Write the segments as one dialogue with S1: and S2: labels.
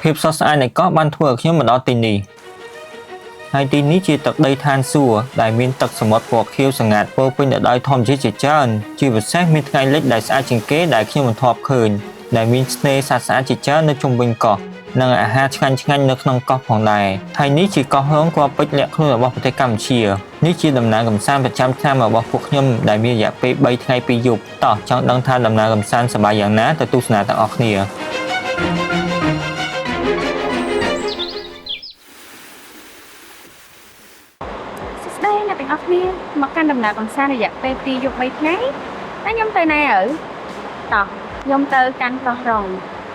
S1: ភាពស្រស់ស្អាតនៃកោះបានធ្វើឲ្យខ្ញុំមកដល់ទីនេះហើយទីនេះជាទឹកដីឋានសួគ៌ដែលមានទឹកសមុទ្រពណ៌ខៀវស្ងាត់ពោរពេញទៅដោយធម្មជាតិជាច្រើនជាពិសេសមានថ្ងៃលិចដែលស្អាតជាងគេដែលខ្ញុំមិនធ្លាប់ឃើញដែលមានឆ្នេរសត្វស្អាតជាច្រើននៅជុំវិញកោះនិងអាហារឆ្ងាញ់ៗនៅក្នុងកោះផងដែរហើយនេះជាកោះរងគ្រាប់ពេជ្រលាក់ខ្លួនរបស់ប្រទេសកម្ពុជានេះជាដំណើរកម្សាន្តប្រចាំឆ្នាំរបស់ពួកខ្ញុំដែលមានរយៈពេល3ថ្ងៃ2យប់តោះចង់ដឹងថាដំណើរកម្សាន្តសប្បាយយ៉ាងណាទៅទស្សនាទាំងអស់គ្នា
S2: សួស្តីអ្នកទាំងអស់គ្នាមកកាន់ដំណើរកម្សាន្តរយៈពេល2យប់3ថ្ងៃតែខ្ញុំទៅណាទៅតោះខ្ញុំទៅកាន់កោះរង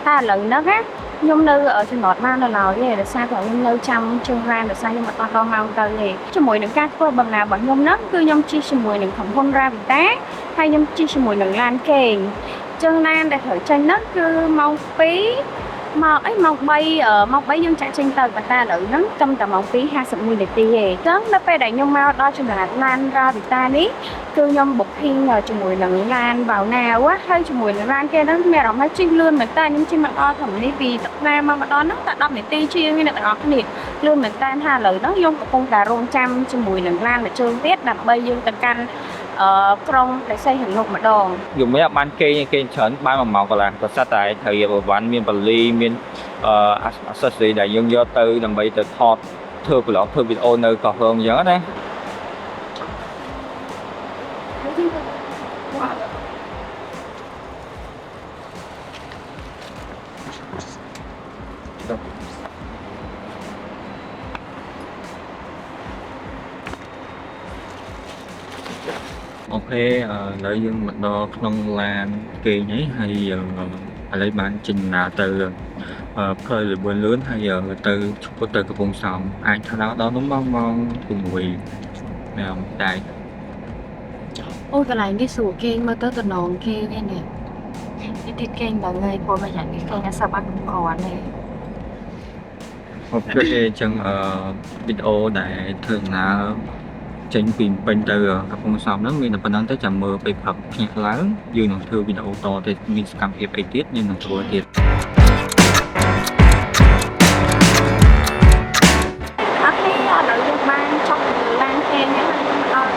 S2: តែឥឡូវហ្នឹងណាខ្ញុំនៅចំណតបាននៅឡើយទេដោយសារតែខ្ញុំនៅចាំជើងរ៉ានដោយសារខ្ញុំអត់ដល់ម៉ោងទៅទេជាមួយនឹងការធ្វើដំណើររបស់ខ្ញុំហ្នឹងគឺខ្ញុំជិះជាមួយនឹងក្រុមហ៊ុន Ravita ហើយខ្ញុំជិះជាមួយនឹងឡានគេងជើងឡានដែលត្រូវចេញហ្នឹងគឺម៉ោង2មកអីម៉ោង3ម៉ោង3យើងចាក់ចេញទៅប៉ុន្តែឥឡូវហ្នឹងត្រឹមតែម៉ោង2:51នាទីទេអញ្ចឹងនៅពេលដែលខ្ញុំមកដល់ចំណតឡាន Ravita នេះគឺខ្ញុំ booking ជាមួយនឹងឡានវ៉ាវណាវហើយជាមួយនឹងឡានគេហ្នឹងមានអារម្មណ៍ថាជិះលឿនមែនតើខ្ញុំជិះមកដល់ត្រឹមនេះពីទឹកណាមកម្ដងហ្នឹងតែ10នាទីជាងទេអ្នកទាំងអស់គ្នាលឿនមែនតើថាឥឡូវហ្នឹងខ្ញុំកំពុងតែរងចាំជាមួយនឹងឡានមួយជើងទៀតដើម្បីយើងទៅកាន់ក្រុងព្រះសីហនុម្ដង
S1: យំមិនបានគេងគេងច្រើនបាន1ម៉ោងកន្លះក៏សិតតែត្រូវរៀបអវ៉ាន់មានបលីមានអឺ accessory ដែលយើងយកទៅដើម្បីទៅថតធ្វើ vlog ធ្វើវីដេអូនៅកោះរងអញ្ចឹងណាOK ឥឡូវយើងមកដល់ក្នុងឡានគេងហើយហើយឥឡូវបានចេញដំណើរទៅផ្លូវលបឿនលឿនហើយទៅឆ្ពោះទៅកំពង់សោមអាចថាដល់នោះម៉ោងម៉ោង6ណាតែ
S2: អូយកន្លែងនេះស្រួលគេងមើលទៅតំណងគេងឯនេះនេះទៀតគេងដល់ហើយព្រោះមួយយ៉ាងនេះគេងអត់សូវបានគ្រប់គ្រាន់ទេ
S1: OK អញ្ចឹងវីដេអូដែលធ្វើដំណើរចេញពីពេញទៅកំពង់សោមហ្នឹងមានតែប៉ុណ្្នឹងទៅចាំមើលពេលព្រឹកភ្ញាក់ឡើងយើងនឹងធ្វើវីដេអូតទៅមានសកម្មភាពអីទៀតយើងនឹងធ្វើទៀត
S2: អត់ទេឥឡូវយើងបានចុះទៅឡានគេងហ្នឹងហើយយើងមកដល់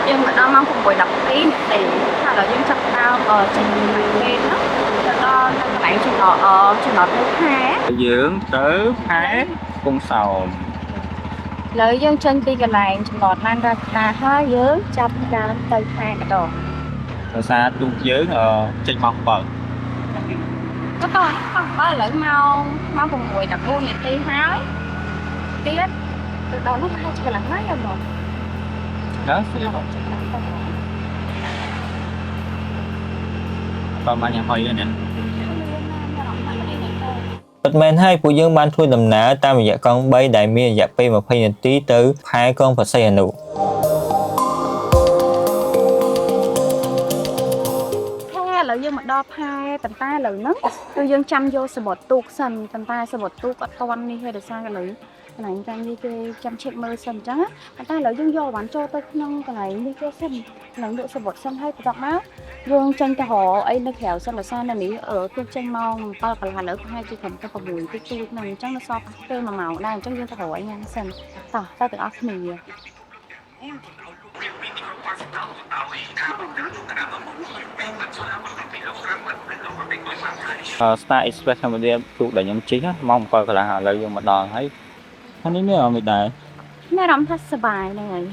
S2: យើងមកដល់ម៉ោង6:12នាទីហើយឥឡូវយើងចាប់ផ្ដើមចេញពីឡានគេងហ្នឹងទៅដល់នៅកន្លែងចំណតចំណតនៅខែ
S1: យើងទៅខែកំពង់សោម
S2: ឥឡូវយើងចេញពីកន្លែងចំណតឡានរ៉ាតាហើយយើងចាប់ផ្ដើមទៅខែម្ដង
S1: ដោយសារទូកយើងចេញម៉ោង7
S2: ក៏តោះបើឥឡូវម៉ោងម៉ោង6:14នាទីហើយទៀតទៅដល់នោះប្រហែលជាកន្លះថ្ងៃអត់បង
S1: ណាប្រហែលយ៉ាងហើយនេះពិតមែនហើយពួកយើងបានធ្វើដំណើរតាមរយៈកង់3ដែលមានរយៈពេល20នាទីទៅផែក្រុងព្រះសីហនុ
S2: ផែឥឡូវយើងមកដល់ផែប៉ុន្តែឥឡូវហ្នឹងគឺយើងចាំយកសមុទ្រទូកសិនប៉ុន្តែសមុទ្រទូកអត់ទាន់នេះទេដោយសារឥឡូវកន្លែងចាំនេះគេចាំឆែកមើលសិនអញ្ចឹងណាប៉ុន្តែឥឡូវយើងយកអីវ៉ាន់ចូលទៅក្នុងកន្លែងនេះគេសិនកន្លែងលក់សមុទ្រសិនហើយបន្ទាប់មកយើងចេញទៅរកអីនៅក្រៅសិនដោយសារនៅនេះទូកចេញម៉ោង7កន្លះឥឡូវប្រហែលជាត្រឹមតែ6តិចទូចហ្នឹងអញ្ចឹងនៅសល់ពេល1ម៉ោងដែរអញ្ចឹងយើងទៅរកអីញ៉ាំសិនតោះទៅទាំងអស់គ្នា
S1: Star Express Cambodia ទូកដែលខ្ញុំជិះម៉ោង7កន្លះឥឡូវយើងមកដល់ហើយខាងនេះមានអារម្មណ៍មិនដែរ
S2: មានអារម្មណ៍ថាសប្បាយហ្នឹងហើយ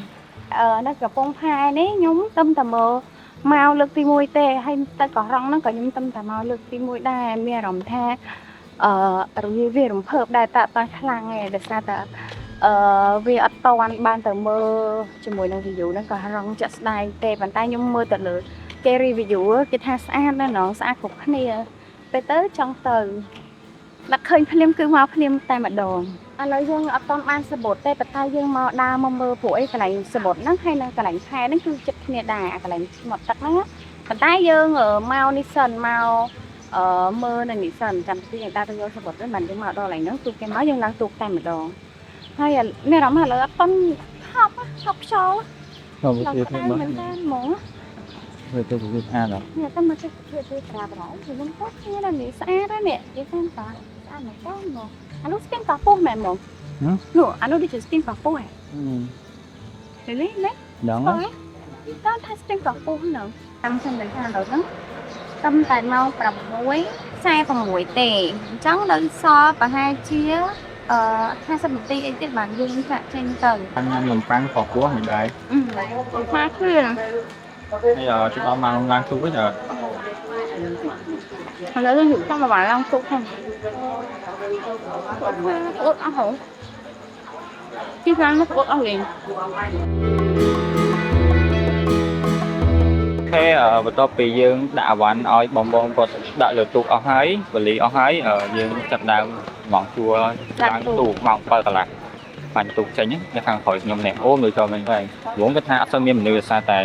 S2: នៅកំពង់ផែនេះខ្ញុំទឹមតែមើលមកលើកទី1ទេហើយទៅកោះរ៉ុងហ្នឹងក៏ខ្ញុំទឹមតែមកលើកទី1ដែរមានអារម្មណ៍ថាអឺរវារំភើបដែរតែអត់តាន់ខ្លាំងទេដោយសារតែអឺវាអត់តាន់បានទៅមើលជាមួយនឹង view ហ្នឹងកោះរ៉ុងជាក់ស្ដែងទេប៉ុន្តែខ្ញុំមើលទៅលើគេ review គេថាស្អាតណាស់ណងស្អាតគ្រប់គ្នាពេលទៅចង់ទៅដល់ឃើញភ្លាមគឺមកភ្លាមតែម្ដង ឥឡូវយើងអត់ទាន់បានសបុតទេប៉ុន្តែយើងមកដើរមកមើលព្រោះអីកន្លែងសបុតហ្នឹងហើយនិងកន្លែងខែហ្នឹងគឺចិត្តគ្នាដែរអាកន្លែងមាត់ទឹកហ្នឹងណាប៉ុន្តែយើងមកនេះសិនមកមើលនៅនេះសិនចាំទីយើងដើរទៅយកសបុតទៅមិនយើងមកដល់កន្លែងហ្នឹងទូកគេមកយើងឡើងទូកតែម្ដងហើយមានអារម្មណ៍ថាឥឡូវអត់ទាន់ហប់ហប់ខ្យល់
S1: ខ្ញុំ
S2: ឡើងក្តៅមែនតើហ្មង
S1: ធ្វើទៅវាស្អាតដល់
S2: នេះតែមកចេះធ្វើជួយត្រាបរោខ្ញុំទៅគ្នាដល់នេះស្អាតហើយនេះនិយាយតាមតាស្អាតមែនតើមកអានោះស្ពានកោះពោះមែនមកនោះអានោះដូចជាស្ពានកោះពោះហ៎នេះនេះ
S1: ដឹង
S2: អើយតើថាស្ពានកោះពោះហ្នឹងតាមសិនតែថាដល់ហ្នឹងតំតែម៉ោង6:46ទេអញ្ចឹងនៅសល់ប្រហែលជាអឺ50នាទីអីទៀតបានយើងចាក់ចេញទៅ
S1: ញ៉ាំនំប៉័ងខពោះមិនដែរ
S2: អឺមកឃឿន
S1: ហើយជិះដល់ម៉ោងឡើងទូវិញ
S2: ឥឡូវយើងរៀបចំមកឡើងទូហ្នឹងអត់អស់ហ៎ទីឡើងមកអត់អស់លេង
S1: ខេបន្ទាប់ពីយើងដាក់អវ៉ាន់ឲ្យបងបងគាត់ដាក់លើទូកអស់ហើយបលីអស់ហើយយើងចាប់ដើមម៉ោងជួឡើងទូកម៉ោង7កន្លះបាញ់ទូកចេញនៅខាងក្រោយខ្ញុំនេះអូមើលចូលវិញទៅហ្វងគាត់ថាអត់សូវមានមនុស្សដោយសារតែ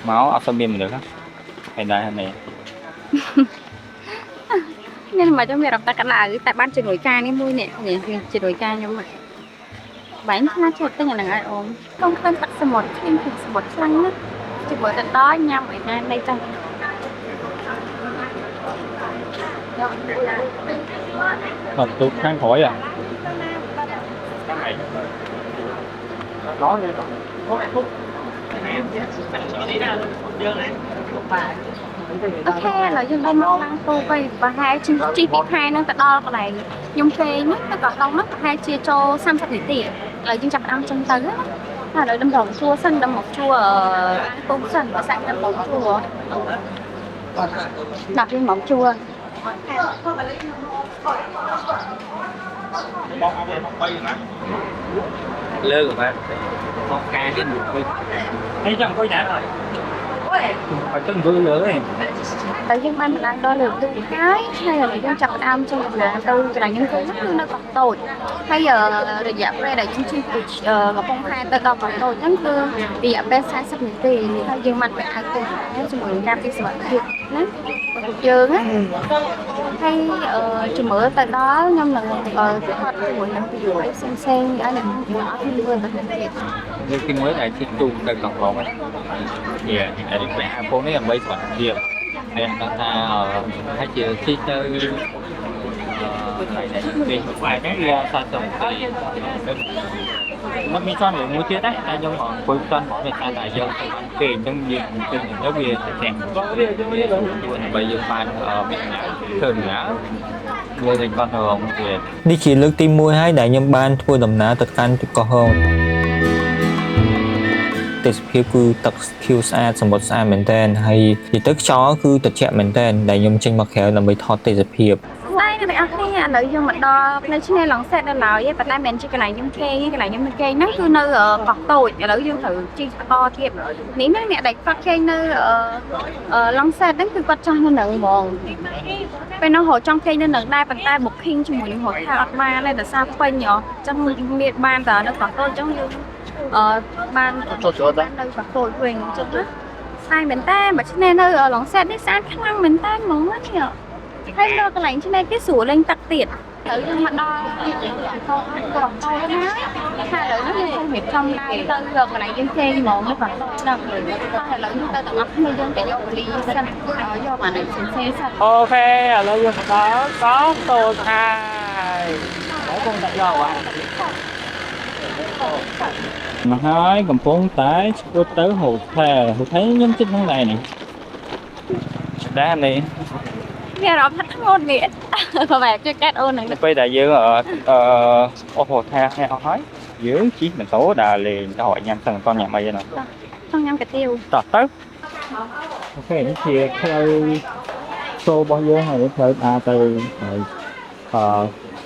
S1: មកអត់សូវមានមនុស្សហើយដែរនេះ
S2: នេះមកចុះមានអារម្មណ៍តែក្តៅតែបានជំនួយការនេះមួយនេះនេះជំនួយការខ្ញុំបាញ់ឆ្លាតចូលទិញអាហ្នឹងឲ្យអូនកុំក្លិនទឹកសមុទ្រឃ្លៀងទឹកសមុទ្រខ្លាំងណាស់ជាមួយទៅដល់ញ៉ាំអីណានៃចាស់
S1: បាត់ទូកខាងក្រោយอ่ะ
S2: OK ឥឡូវយើងបានមកឡើងទូទៅប្រហែលជិះជិះពីខែហ្នឹងទៅដល់កន្លែងខ្ញុំគេងហ្នឹងទៅកោះរ៉ុងហ្នឹងប្រហែលជាចូល30នាទីឥឡូវយើងចាប់ផ្ដើមចេញទៅណាឥឡូវដំរងជួសិនដំមកជួទូសិនបើសាក់ដំមកជួដាក់យើងមកជួ
S1: លើកបាទមកការទៀតហើយចង់អង្គុយណាហើយទៅអង្គុយលើឯង
S2: តែយើងបានម្ដងដល់លើទូហើយហើយឥឡូវយើងចាប់ផ្ដើមចេញដំណើរទៅកន្លែងយើងគេហ្នឹងគឺនៅកោះតូចហើយរយៈពេលដែលយើងជិះពីកំពង់ផែទៅដល់កោះតូចហ្នឹងគឺរយៈពេល40នាទីហើយយើងបានពាក់អាវទូជាមួយនឹងការពារសុវត្ថិភាពណាយើងណាហើយជំរឿទៅដល់ខ្ញុំនឹងថតជាមួយនឹងវីដេអូផ្សេងៗឲ្យអ្នកទាំងអស់គ្នាមើលទៅទៀត
S1: លើកទី1ដែលជិះទូកទៅកោះរ៉ុងនេះអានេះអាពងនេះដើម្បីសុវត្ថិភាពហើយគាត់ថាហើយជាជិះទៅនេះបែបហ្នឹងវា40នាទីមកមានចំមួយទៀតដែរតែខ្ញុំអង្គុយផ្ទាល់មកតែតែយើងទៅបានគេអញ្ចឹងយើងអង្គុយទៅវាទាំងដើម្បីយើងបានមានធ្វើដំណើរលើទៅកោះរ៉ុងទៀតនេះជាលើកទី1ហើយដែលខ្ញុំបានធ្វើដំណើរទៅកាន់កោះរ៉ុងទេសភាពគឺទឹកខៀវស្អាតសមុទ្រស្អាតមែនតើហើយនិយាយទៅខ្យល់គឺត្រជាក់មែនតើដែលខ្ញុំចេញមកក្រៅដើម្បីថតទេសភាព
S2: តែអ្នកទាំងអស់គ្នាឥឡូវយើងមកដល់នៅឆ្នេរឡុងសេតដល់ហើយប៉ុន្តែមិនមែនជាកន្លែងខ្ញុំគេងទេកន្លែងខ្ញុំគេងហ្នឹងគឺនៅកោះតូចឥឡូវយើងត្រូវជិះបន្តទៀតនេះណាអ្នកដែលគាត់គេងនៅឡុងសេតហ្នឹងគឺគាត់ចង់នៅនឹងហ្មងពេលនោះរកចង់គេងនៅនឹងដែរប៉ុន្តែ booking ជាមួយនឹង hotel អត់បានទេដោយសារពេញហ៎អញ្ចឹងមានបានតែនៅកោះតូចអញ្ចឹងយើងអឺបានបាននៅកោះតូចវិញអញ្ចឹងណាស្អាតមែនតើបើឆ្នេរនៅឡុងសេតនេះស្អាតខ្លាំងមែនតើហ្មងណានេះ ហើយដល់កន្លែងឆ្នេរគេស្រួលលេងទឹកទៀតទៅយើងមកដល់កោះតូចណាថាឥឡូវនេះយើងកំរៀបចំឡើងទៅកន្លែងយើងគេងហ្មងនេះបាទដល់ហើយឥឡូវទៅទាំងអស់គ្នាយើងទៅយកវលីសិនយកអានេះផ្សេងៗសិន
S1: OK ឥឡូវយើងមកដល់កោះតូចហើយហើយកំពុងតែយកអាមកហើយកំពុងតែឆ្ពោះទៅ hotel hotel ខ្ញុំចិត្តហ្នឹងដែរនេះដែរនេះ
S2: មានអារម្មណ៍ថាធ្ងន់នេះប្រហែលជួយកាត់អូនហ្នឹង
S1: នៅពេលដែលយើងអឺអស់ hotel ហើយអស់ហើយយើងជិះម៉ូតូដើរលេងទៅរកញ៉ាំសិនអត់ញ៉ាំអីទេណា
S2: ចង់ញ៉ាំកាទៀវ
S1: តោះទៅ OK នេះជាផ្លូវចូលរបស់យើងហើយផ្លូវដើរទៅហើយអឺ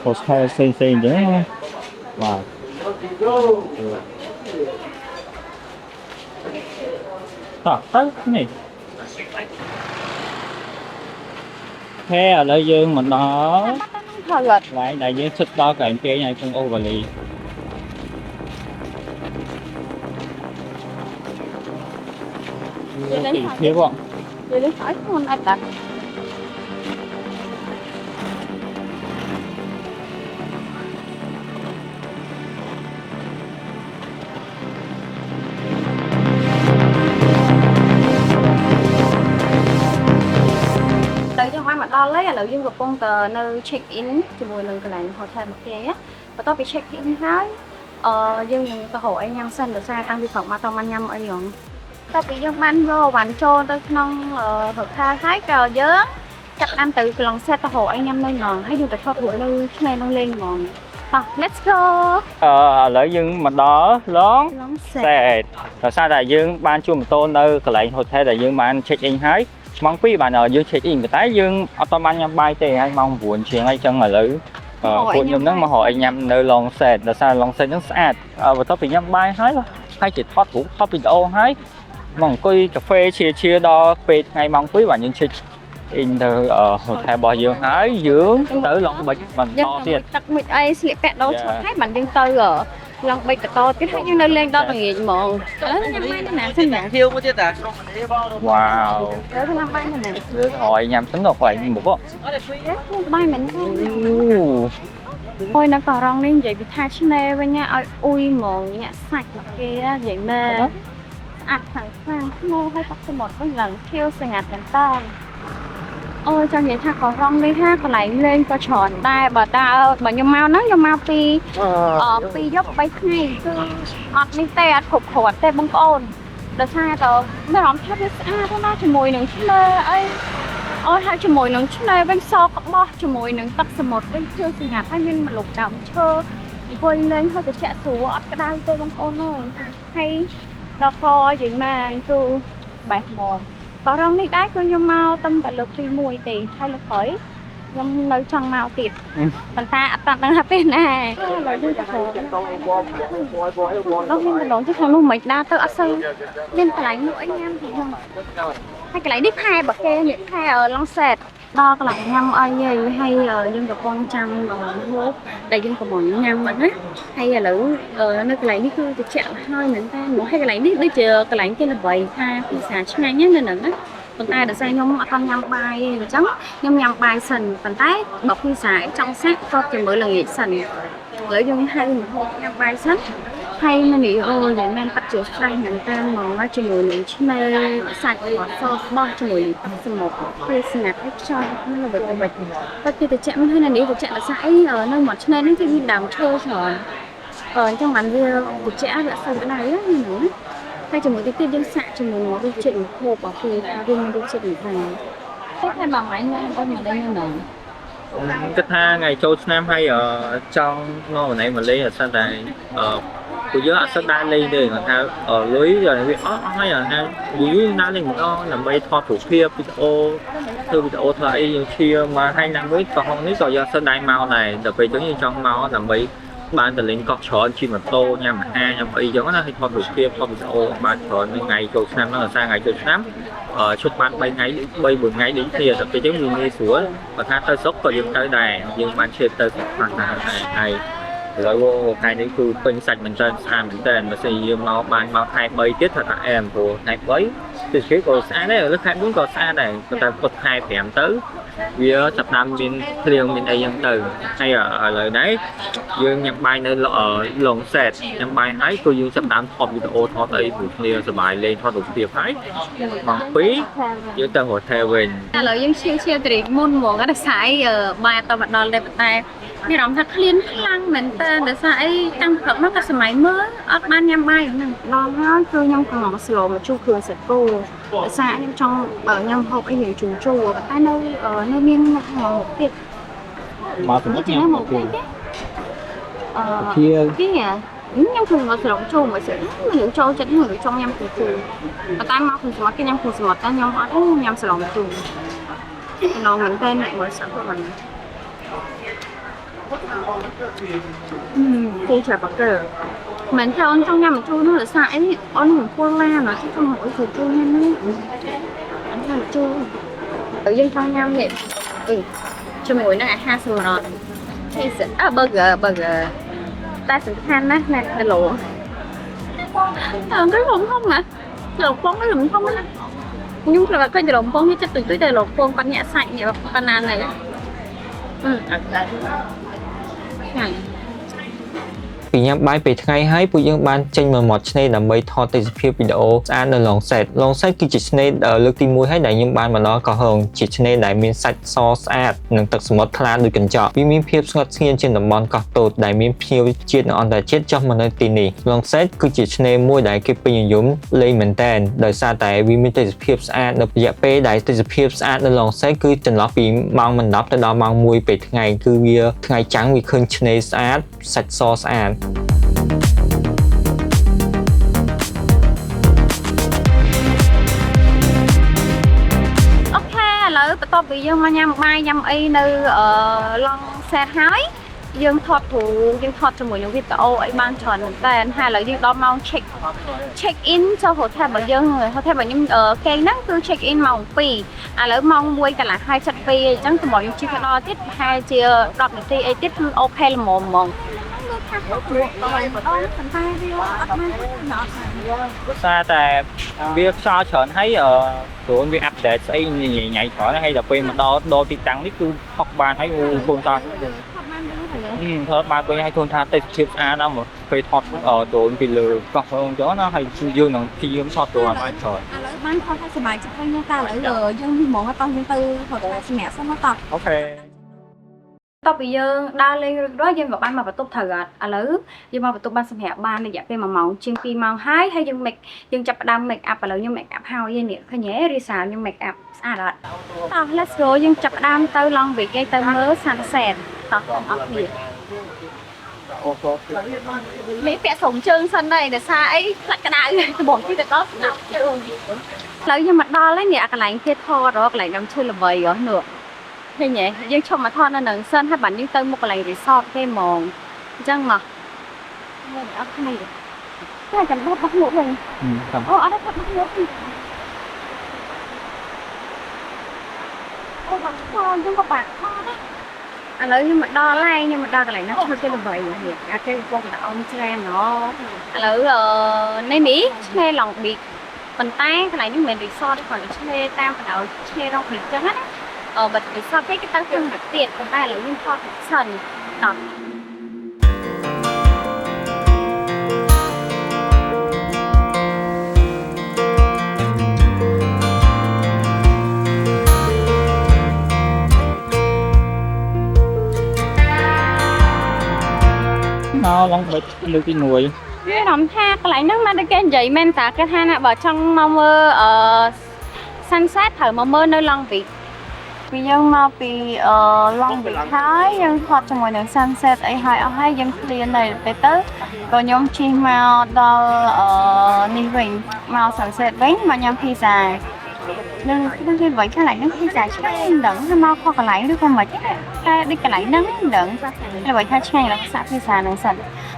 S1: hotel ផ្សេងៗអញ្ចឹងណាបាទតោះទៅនេះហេឥឡូវយើងមកដល់
S2: ផលអត់
S1: កន្លែងដែលយើងជិតដល់កន្លែងគេងហើយក្នុងអូវ៉ាលីភាពហ៎
S2: និយាយលេងឲ្យធ្ងន់អត់តា ដល់ហើយឥឡូវយើងកំពុងតែនៅ check in ជាមួយនឹងកន្លែង hotel មកគេណាបន្ទាប់ពី check in ហើយយើងនឹងទៅរកអីញ៉ាំសិនដោយសារតាំងពីព្រឹកមកតបានញ៉ាំអីហ្មងតែពីយើងបានយកអីវ៉ាន់ចូលទៅក្នុង hotel ហើយក៏យើងចាប់បានទៅកន្លង set ទៅរកអីញ៉ាំនៅហ្មងហើយយើងទៅថតរូបនៅឆ្នេរនឹងលេងហ្មងតោះ let's go.
S1: អឺឥឡូវយើងមកដល់ឡង
S2: ឡងសេត
S1: សេតដោយសារតែយើងបានជួលម៉ូតូនៅកន្លែង hotel ដែលយើងបាន check in ហើយម៉ោង2បានយើង check in ប៉ុន្តែយើងអត់បានញ៉ាំបាយទេហើយម៉ោង9ជាងហើយចឹងឥឡូវពួកខ្ញុំហ្នឹងមករកអីញ៉ាំនៅ Long Set ដោយសារ Long Set ហ្នឹងស្អាតបន្ទាប់ពីញ៉ាំបាយហើយហើយជាថតរូបថតវីដេអូហើយមកអង្គុយកាហ្វេជាជាដល់ពេលថ្ងៃម៉ោង2បានយើង check in ទៅ hotel របស់យើងហើយយើងទៅ Long Beach បន្ត
S2: យើង
S1: ទៀត
S2: ទឹកមួយអីស្លៀកពាក់ដូរឈុតហើយបានយើងទៅឡងបីបន្តទៀតហើយយើងនៅលេងដល់ល្ងាចហ្មងឥឡូវញ៉ាំបាយនៅណាសិនណា
S3: ខៀវមួយទៀតតា
S1: វ៉ាវ
S2: ឥឡូវញ៉ាំបាយនៅណា
S1: លើហើយញ៉ាំសិនដល់កន្លែងមុខ
S2: បាយមែនទេអូយនៅកោះរ៉ុងនេះនិយាយពីថាឆ្នេរវិញណាឲ្យអ៊ុយហ្មងញាក់សាច់មកគេណានិយាយមែនស្អាតខ្លាំងខ្លាំងធ្ងោហើយទឹកសមុទ្រវិញឡើងខៀវស្ងាត់មែនតើអូយចង់និយាយថាកោះរ៉ុងនេះថាកន្លែងលេងក៏ច្រើនដែរបើតើបើខ្ញុំមកហ្នឹងខ្ញុំមកពី 2យប់3ថ្ងៃគឺអត់នេះទេអត់គ្រប់គ្រាន់ទេបងប្អូនដោយសារតើមានអារម្មណ៍ថាវាស្អាតណាស់ជាមួយនឹងឆ្នេរអីអូយហើយជាមួយនឹងឆ្នេរវិញសក្បោះជាមួយនឹងទឹកសមុទ្រវិញជឿស្ងាត់ហើយមានម្លប់ដើមឈើអង្គុយលេងហើយត្រជាក់ស្រួលអត់ក្តៅទេបងប្អូនអើយហើយដល់កយ៉ាងណាគឺបេះហ្មងបរងនេះដែរគឺខ្ញុំមកតំតែលើកទី1ទេហើយលើកក្រោយខ្ញុំនៅចង់មកទៀតប៉ុន្តែអត់តាន់ដឹងថាពេលណាឥឡូវយើងទៅរកដល់មានម្ដងជិះខាងនោះមិនដើរទៅអត់សូវមានកន្លែងនោះអីញ៉ាំទេហ្នឹងហើយកន្លែងនេះផែបើគេនេះផែឡងសេតដល់កន្លែងញ៉ាំអីហើយហើយយើងកំពុងចាំហូបដែលយើងកំពុងញ៉ាំហ្នឹងណាហើយឥឡូវនៅកន្លែងនេះគឺត្រជាក់ហើយមែនតើមកហើយកន្លែងនេះដូចជាកន្លែងគេល្បីថាពិសាឆ្ងាញ់ណានៅហ្នឹងណាប៉ុន្តែដោយសារខ្ញុំអត់ទាន់ញ៉ាំបាយទេអញ្ចឹងខ្ញុំញ៉ាំបាយសិនប៉ុន្តែបើពិសាចង់សាក់ក៏ជាមើលល្ងាចសិនឥឡូវយើងហៅម្ហូបញ៉ាំបាយសិនហើយនៅនេះអូយមែនប៉ាត់ជាស្រស់មែនតើហ្មងជាមួយនឹងឆ្នេរសាច់បត់សបោះជាមួយនឹងទឹកសមុទ្រពេលស្ងាត់ហើយខ្យល់ហ្នឹងល្បិចល្បិចតែគេត្រជាក់មិនហើយនៅនេះត្រជាក់ដោយសារអីនៅមាត់ឆ្នេរនេះគឺមានដើមឈើច្រើនអញ្ចឹងបានវាត្រជាក់វាអត់សូវក្តៅហ្នឹងណាហើយជាមួយទៀតយើងសាកជាមួយនឹងរសជាតិម្ហូបអស់គឺថាវាមានរសជាតិមិនដែរតែតែមួយថ្ងៃញ៉ាំអត់មកលេងហ្នឹង
S1: គិតថាថ្ងៃចូលឆ្នាំហើយចង់មកម្នាក់មកលេងអត់សិនតែអឺពួកយើងអត់សិនដែរលេងទេគាត់ថាលុយវាអស់អស់ហើយថាយូរយូរដើរលេងម្ដងដើម្បីថតរូបភាពវីដេអូធ្វើវីដេអូធ្វើអីយើងឈៀមកហើយណាមួយកោះហុងនេះក៏យើងអត់សិនដែរមកដែរដល់ពេលអញ្ចឹងយើងចង់មកដើម្បីបានទៅលេងកោះច្រើនជិះម៉ូតូញ៉ាំអាហារញ៉ាំអីចឹងណាហើយថតរូបភាពថតវីដេអូបានច្រើននៅថ្ងៃចូលឆ្នាំហ្នឹងដោយសារថ្ងៃចូលឆ្នាំឈប់បាន3ថ្ងៃ3 4ថ្ងៃដូចគ្នាដល់ពេលអញ្ចឹងវាងាយស្រួលបើថាទៅស្រុកក៏យើងទៅដែរយើងបានឈានទៅស្រុកខ្លះដែរហើយឥឡូវថ្ងៃនេះគឺពេញសាច់មែនតើស្អាតមែនតើបើសិនយើងមកបានមកខែ3ទៀតថាថាអែមព្រោះខែ3ទេសភាពក៏ស្អាតដែរលើខែ4ក៏ស្អាតដែរប៉ុន្តែពុតខែ5ទៅវាចាប់ដើមមានភ្លៀងមានអីចឹងទៅហើយឥឡូវនេះយើងញ៉ាំបាយនៅឡុងសេតញ៉ាំបាយហើយគឺយើងចាប់ដើមថតវីដេអូថតអីមួយគ្នាសប្បាយលេងថតរូបភាពហើយម៉ោង2យើងទៅ hotel វិញ
S2: ឥឡូវយើងឈៀវឈៀវត្រីមុនហ្មងដោយសារអីបាយអត់តមកដល់ទេប៉ុន្តែមានអារម្មណ៍ថាឃ្លានខ្លាំងមែនតើដោយសារអីតាំងព្រឹកមកក៏សម័យមើលអត់បានញ៉ាំបាយហ្នឹងដល់ហើយគឺខ្ញុំកំងស្លមកជូរគ្រឿងសាច់គោដោយសារខ្ញុំចង់ញ៉ាំហូបអីរៀងជូរជូរប៉ុន្តែនៅនៅមានមុខមកទៀត
S1: មកសមុទ្រ
S2: ញ៉ាំមកទៀតទេអឺ
S1: ជា
S2: គេខ្ញុំគ្រឿងស្លជូរមួយស្អីមិនចូលចិត្តមួយចង់ញ៉ាំគ្រឿងជូរប៉ុន្តែមកគ្រឿងសមុទ្រគេញ៉ាំគ្រឿងសមុទ្រតែខ្ញុំអត់ទេញ៉ាំស្លជូរ ឡងមែនតើអ្នកមើលសាប់ហ្នឹងគូច្រាប់បាកើមិនចង់ចង់ញ៉ាំជូរនោះដោយសារអីអូនមិនពុលឡានចង់មកជូរជូរញ៉ាំនេះអញញ៉ាំជូរយើងចង់ញ៉ាំនេះអឺជាមួយនឹងអាហារសម្រន់ cheese អើ burger burger តែសំខាន់ណាស់ណាគីឡូអើcái không không mà lột phong cái lụm không á ខ្ញុំគ្រាន់តែឃើញដលងពងនេះចិត្តទុយទុយតែដលងពងគាត់ញាក់សាច់ញាក់ប៉ុណ្ណានេះអឺឆ្ងាញ់
S1: ពីញ៉ាំបាយពេលថ្ងៃហើយពួកយើងបានចេញមកមាត់ឆ្នេរដើម្បីថតទេសភាពវីដេអូស្អាតនៅឡុងសេតឡុងសេតគឺជាឆ្នេរលើកទី1ហើយដែលខ្ញុំបានមកដល់កោះរ៉ុងជាឆ្នេរដែលមានសាច់សស្អាតនិងទឹកសមុទ្រថ្លាដូចកញ្ចក់វាមានភាពស្ងប់ស្ងៀមជាងតំបន់កោះតូចដែលមានភ្ញៀវជាតិនិងអន្តរជាតិចុះមកនៅទីនេះឡុងសេតគឺជាឆ្នេរមួយដែលគេពេញនិយមលេងមែនទែនដោយសារតែវាមានទេសភាពស្អាតនៅរយៈពេលដែលទេសភាពស្អាតនៅឡុងសេតគឺចន្លោះពីម៉ោង10ទៅដល់ម៉ោង1ពេលថ្ងៃគឺវាថ្ងៃចាំងវាឃើញឆ្នេរស្អាតសាច់សស្អាត
S2: OK ឥឡូវបន្ទាប់ពីយើងមកញ៉ាំបាយញ៉ាំអីនៅអឺឡង់សេតហើយយើងថតគ្រូយើងថតជាមួយនឹងវីដេអូអីបានច្រើនមែនតើហើយឥឡូវយើងដល់ម៉ោង check in ចូល hotel របស់យើងហើយ hotel របស់ខ្ញុំគេងហ្នឹងគឺ check in ម៉ោង2ឥឡូវម៉ោង1កន្លះហើយ72អញ្ចឹងតម្រូវខ្ញុំជិះទៅដល់ទៀតប្រហែលជា10នាទីអីទៀតគឺ OK ល្មមហ្មងលើថាខុសម្ដងប៉ុន្តែវាអត់បានអត់បាន
S1: សារតែវាខ្យល់ច្រើនហើយអឺព្រោះវា update ស្អីញ៉ៃញ៉ៃច្រើនហើយដល់ពេលមកដល់ដល់ទីតាំងនេះគឺហុកបានហើយអូកូនតា
S2: ថតបានវិញហើយ
S1: ថតបានវិញហើយធូនថាទេសភាពស្អាតណាស់មកពេលថតដ្រូនពីលើកោះរងចឹងណាហើយយើងនឹងព្យាយាមថតដ្រូនឲ្យបានច្រើន
S3: ឥឡូវបានថតឲ្យសប្បាយចិត្តវិញតែឥឡូវយើងហ្មងតោះយើងទៅ hotel សម្រាប់សិនមកតោះ
S1: OK
S2: តបពីយើងដើរលេងរួចរាល់យើងក៏បានមកបន្ទប់ត្រូវអត់ឥឡូវយើងមកបន្ទប់បានសម្រាប់បានរយៈពេល1ម៉ោងជាង2ម៉ោងហើយហើយយើង make យើងចាប់ផ្ដើម make up ឥឡូវខ្ញុំ make up ហើយនេះឃើញទេរីសាខ្ញុំ make up ស្អាតអត់តោះ let's go យើងចាប់ផ្ដើមទៅ Long Beach ឯងទៅមើល sunset តោះទាំងអស់គ្នាមេពាក់ស្រោមជើងសិនហើយដោយសារអីខ្លាចក្តៅដំបងជិះទៅដល់ស្ដាប់ជើងឥឡូវខ្ញុំមកដល់ហើយនេះអាកន្លែងគេថតរកកន្លែងដើមឈើល្បីហ៎នោះឃើញទេយើងឈប់មកថតនៅនឹងសិនហើយបានយើងទៅមុខកន្លែង resort គេហ្មងអញ្ចឹងមកមើលអត់គ្នាតែចាំបោះបោះមុខវិញអូអត់ទេបោះមុខវិញអូបាក់ថតយើងក៏បាក់ថតដែរឥឡូវខ្ញុំមកដល់ហើយខ្ញុំមកដល់កន្លែងណាឈើគេល្បីនេះអាគេកំពុងតែអមច្រើនណឥឡូវនេះនេះឆ្នេរ Long Beach ប៉ុន្តែកន្លែងនេះមិនមែន resort ទេគ្រាន់តែឆ្នេរតាមបណ្ដោយឆ្នេរ Long Beach ចឹងណាអឺបើ resort គេគេទៅខាងទៀតប៉ុន្តែឥឡូវខ្ញុំថតសិនតោះ
S1: មកឡងបិចលើកទី1
S2: វាអារម្មណ៍ថាកន្លែងហ្នឹងមិនតែគេនិយាយមែនតាគេថាណាបើចង់មកមើលអឺ sunset ត្រូវមកមើលនៅ Long Beach ពីយើងមកពីអឺ Long Beach ហើយយើងថតជាមួយនឹង sunset អីហើយអស់ហើយយើង clear នៅពេលទៅក៏ខ្ញុំជិះមកដល់អឺនេះវិញមក sunset វិញមកញ៉ាំ pizza នឹងនឹងគេវិញកន្លែងហ្នឹង pizza ឆ្ងាញ់មិនដឹងថាមកខុសកន្លែងឬក៏មិនទេតែដូចកន្លែងហ្នឹងមិនដឹងតែវិញថាឆ្ងាញ់ឡើងសាក់ pizza ហ្នឹងសិន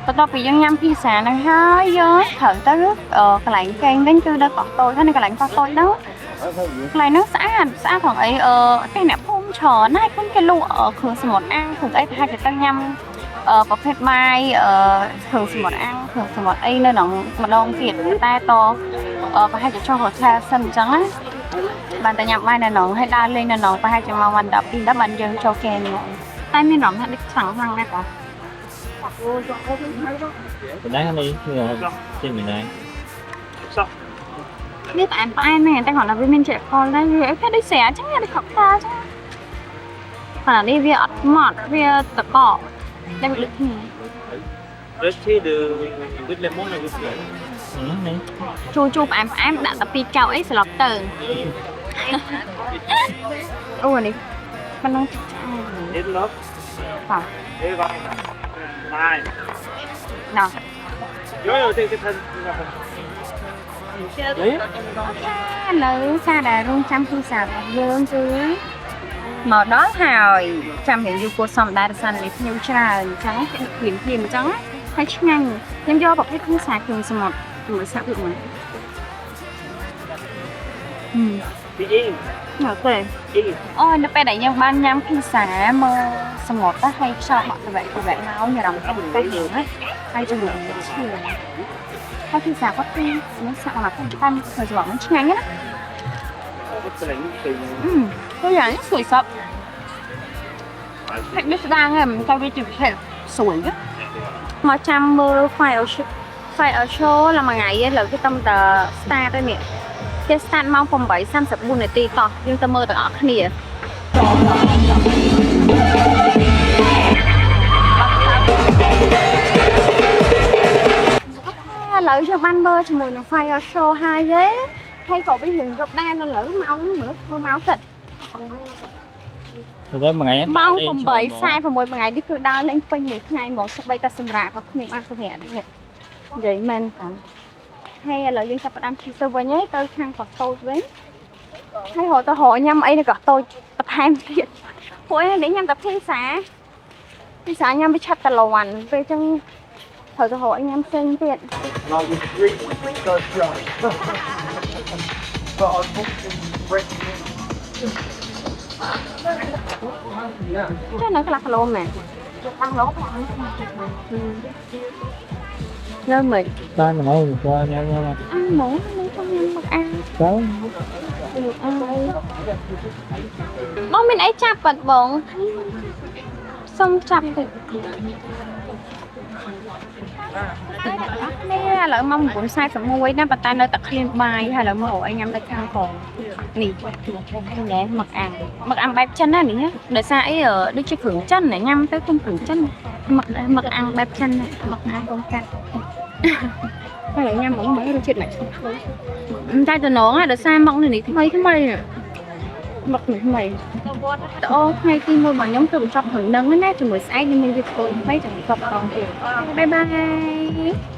S2: បន្ទាប់ពីយើងញ៉ាំ pizza ហ្នឹងហើយយើងត្រូវទៅកន្លែងកេងវិញគឺនៅកោះតូចហើយនៅកន្លែងកោះតូចហ្នឹងកន្លែងហ្នឹងស្អាតស្អាតផងអីអឺគេអ្នកភូមិច្រើនណាស់ឃើញគេលក់គ្រឿងសមុទ្រអាំងគ្រឿងអីប្រហែលជាទៅញ៉ាំអឺប្រភេទបាយអឺគ្រឿងសមុទ្រអាំងគ្រឿងសមុទ្រអីនៅក្នុងម្ដងទៀតតែតប្រហែលជាចុះ hotel សិនអញ្ចឹងណាបានតែញ៉ាំបាយនៅក្នុងហើយដើរលេងនៅក្នុងប្រហែលជាម៉ោង12ដល់បានយើងចូលគេងហ្មងតែមានអារម្មណ៍ថាដូចខ្លាំងខ្លាំងដែរបង
S1: ប៉ុណ្ណេះនេះជាមិនដែរ
S2: នេះផ្អែមផ្អែមមែនតែគ្រាន់តែវាមានជាតិអាល់កុលដែរវាគេដូចស្រាអញ្ចឹងដូចខកតាអញ្ចឹងប៉ុន្តែនេះវាអត់ម៉ត់វាតកកតែវាលឹកគ្នា
S1: Recipe de with lemon ឬស្អីនេះ
S2: ជូរជូរផ្អែមផ្អែមដាក់តែពីរកៅអីស្លប់ទៅអូនេះប៉ុណ្ណឹងឆ្អែត
S4: Đến lớp.
S2: បាទ
S4: Đi vào. Này.
S2: ណោះ
S4: Vô rồi thì cái thân.
S1: នេះ
S2: ឥឡូវសារដែលរងចាំគ្រួសាររបស់យើងគឺមកដល់ហើយចាំរៀងយូរគួរសមដែររសានេះភ្ញៀវច្រើនអញ្ចឹងគេភ្លាមភ្លាមអញ្ចឹងហើយឆ្ងាញ់ខ្ញុំយកប្រភេទគ្រួសារគ្រឿងសមុទ្រមួយសាក់វាមួយហឹម
S4: Đi gì?
S2: OK
S4: Đi.
S2: អូនៅពេលដែលយើងបានញ៉ាំភីសាមើលសមុទ្រទៅហើយខ្យល់បក់តវ៉ែតវ៉ែមកញ៉ាំទៅទៅហ្នឹងហើយជាមួយឈឿហើយភីសាគាត់ពីនេះសាក់មកតាមធ្វើច្បល់ហ្នឹងឆ្ងាញ់ណា អឺទៅយ៉ាងនេះស្រួយសពផិតវាស្ដាងហ្នឹងតែវាជាប្រភេទស្រួយណា មកចាំមើល fire show ឡើងមួយថ្ងៃឥឡូវគេតំតែ start ហើយនេះគេ start ម៉ោង8:34នាទីតោះយើងទៅមើលទាំងអស់គ្នា ឥឡូវយើងបានមើលជាមួយនឹង fire show ហើយទេហើយក៏វារឿងយប់ដែរនៅឥឡូវម៉ោងមើលមើលម៉ោងសិត
S4: ទៅមួយថ្ងៃ
S2: ម៉ោង8:46មួយថ្ងៃនេះគឺដើរលេងពេញមួយថ្ងៃហ្មងស្បីតែសម្រាប់ក៏គ្មានបានសម្រាប់ដែរនិយាយមែនតាហើយឥឡូវយើងចាប់ផ្ដើមជិះទៅវិញហើយទៅខាងកោះតូចវិញហើយរកទៅរកញ៉ាំអីនៅកោះតូចបន្ថែមទៀតព្រោះអីនេះញ៉ាំតែភីសាភីសាញ៉ាំវាឆាប់តលាន់ពេលចឹងត្រូវទៅរកអីញ៉ាំផ្សេងទៀត
S5: And I was really go right. But I booked in recommend.
S2: ចានៅខ្លះគីឡូមែន
S3: តាំងឡូប្រាំ
S2: នៅមិន
S4: បានហ្មងគាត់ញ៉ាំញ៉ាំ
S2: អាហ្មងនៅចង់ញ៉ាំមកអា
S4: ទៅ
S2: បងមានអីចាប់បាត់បងសុំចាប់តិចនេះឥឡូវម៉ោង9:41ណាប៉ុន្តែនៅតែឃ្លានបាយហើយឥឡូវមករកអីញ៉ាំនៅខាងក្រោមនេះណែមកអាំងមកអាំងបែបចិនណានេះដោយសារអីដូចជាគ្រឿងចិនណាញ៉ាំទៅគុំគ្រឿងចិនមកមកអាំងបែបចិនមកអាំងកងកាត់ហើយញ៉ាំហ្មងមើលរសជាតិមិនឈ្ងុយតែតំណងដោយសារមកនេះថ្មីថ្មីមកនេះថ្មី តអូថ្ងៃទី1របស់ខ្ញុំគឺបញ្ចប់ត្រឹមហ្នឹងណាជាមួយស្អែកខ្ញុំមានវីដេអូថ្មីចាំបញ្ចប់តទៀត bye bye.